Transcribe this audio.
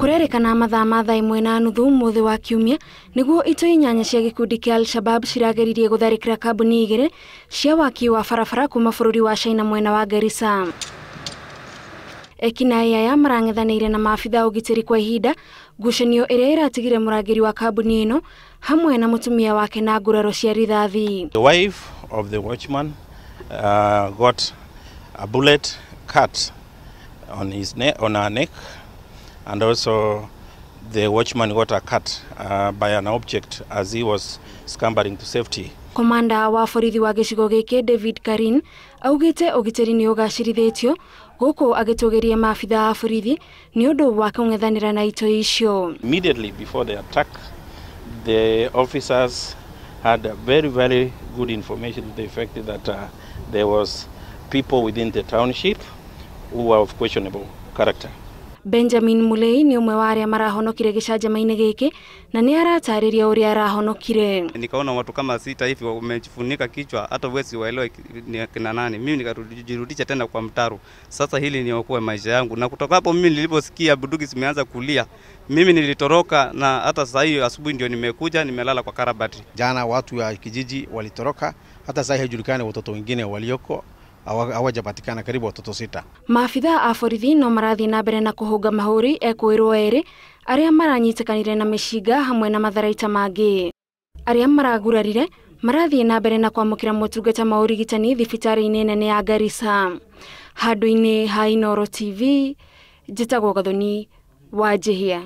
Kurerĩkana mathaa ma thaa 1:30 ũmũthĩ wa kiumia nĩguo itoi 8 cia gĩkundi kĩa Al-Shabab cirageririe gũtharĩkĩra kambuni 2 cia waki wa barabara kuma bũrũri wa China mwena wa Garissa. Ekinaĩ aya marang'ethanĩire na maabitha ũgitĩri kwa ihinda, ngucanio ĩrĩa ĩratigire mũrangĩri wa kambuni ĩno hamwe na mũtumia wake na nguraro cia rithathi. The wife of the watchman got a bullet cut on his neck, on her neck, and also the watchman got a cut by an object as he was scampering to safety. Komanda wa borithi wa gĩcigo gĩkĩ David Karin augĩte ũgitĩri nĩ ũgacĩrithĩtio gũkũ agĩtũgĩria maabitha a borithi nĩ ũndũ wa kũng'ethanĩra na itoi icio. Immediately before the attack, the officers had very, very good information to the effect that there was people within the township who were of questionable character. Benjamin Mulei nĩ ũmwe wa arĩa marahonokire gĩcanjama-inĩ gĩkĩ na nĩ aratarĩria ũrĩa arahonokire. Nikaona watu kama 6 hivi wamejifunika kichwa, hata huwezi waelewa ni kina nani. Mimi nikarudisha tena kwa mtaro. Sasa hili niokoe maisha yangu. Na kutoka hapo mimi niliposikia bunduki zimeanza kulia, mimi nilitoroka, na hata sasa hiyo asubuhi ndio nimekuja nimelala kwa karabati. Jana watu wa kijiji walitoroka, hata sasa haijulikani watoto wengine walioko hawajapatikana, karibu watoto 6. Maabitha a borithi no marathiĩ na mbere na kũhũnga mahũri ekwĩrwo erĩ arĩa maranyitĩkanire na mĩcinga hamwe na matharaita mangĩ. Arĩa maragurarire marathiĩ na mbere na kwamũkĩra motungata ma ũrigitani thibitarĩ-inĩ nene ya Garissa. Handũ-inĩ ha Inooro TV, njĩtagwo Gathoni wa Njihia.